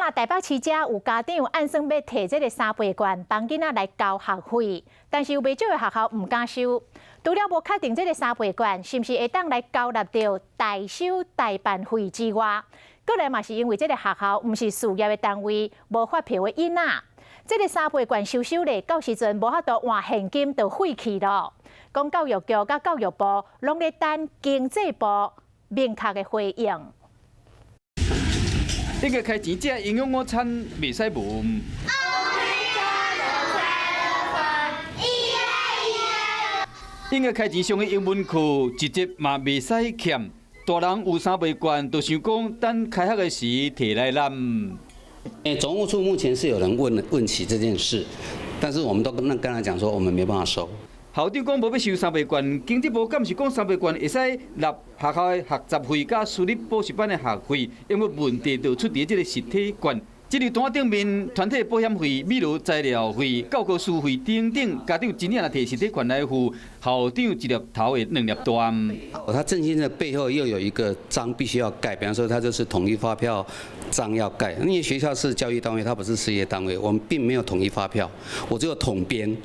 早台北市遮有家長按算欲提這个三倍券幫囡仔來交學費，但是有袂少的學校毋敢收。除了無確定這个三倍券是毋是會當來交納著代收代辦費之外，閣來嘛是因為這个學校毋是事業的單位，無發票的印仔。這个三倍券收收咧，到時陣無法度換現金就廢去囉。講教育局佮教育部攏咧等經濟部明確的回應。應該開錢食營養午餐袂使無。應該開錢上的英文課，一節嘛袂使欠。大人有三倍券，就想講等開學的時提來攬。欸，總務處目前是有人問問起這件事，但是我們都跟跟他講說，我們沒辦法收。校長講無欲收三倍券，經濟部敢是講三倍券會使納學校的學雜費佮私立補習班的學費，因為問題就出佇這个實體券。這個單頂面團體保險費、美勞材料費、教科書費等等，家長真正若提實體券來付，校長一粒頭會兩粒大。哦，他振興的背後又有一個章必須要蓋，比方說他就是統一發票章要蓋，因為學校是教育單位，它不是事業單位，我們並沒有統一發票，我只有統編，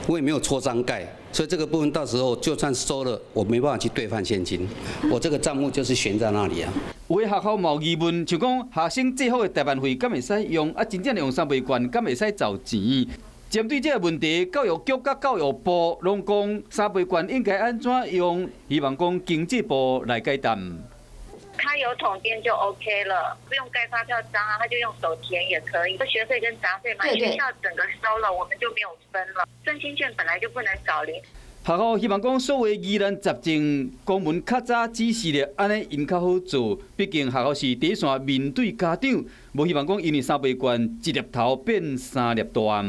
我也沒有戳章蓋，所以這個部分到時候就算收了，我沒辦法去兌換現金，我這個賬目就是懸在那裡啊。有的學校嘛有疑問，就講學生制服的代辦費敢會使用？啊，真正用三倍券敢會使找錢？針對這个問題，教育局佮教育部攏講三倍券應該按怎用？希望講經濟部來解答。他有統編就 OK 了，不用蓋發票章啊，他就用手填也可以。學費跟雜費嘛，學校整個收了，我們就沒有分了。振興券本來就不能找零。學校希望講所謂疑難雜症，公文較早指示咧，按呢𪜶較好做。畢竟學校是第一線面對家長，無希望講因為三倍券一粒頭變三粒大。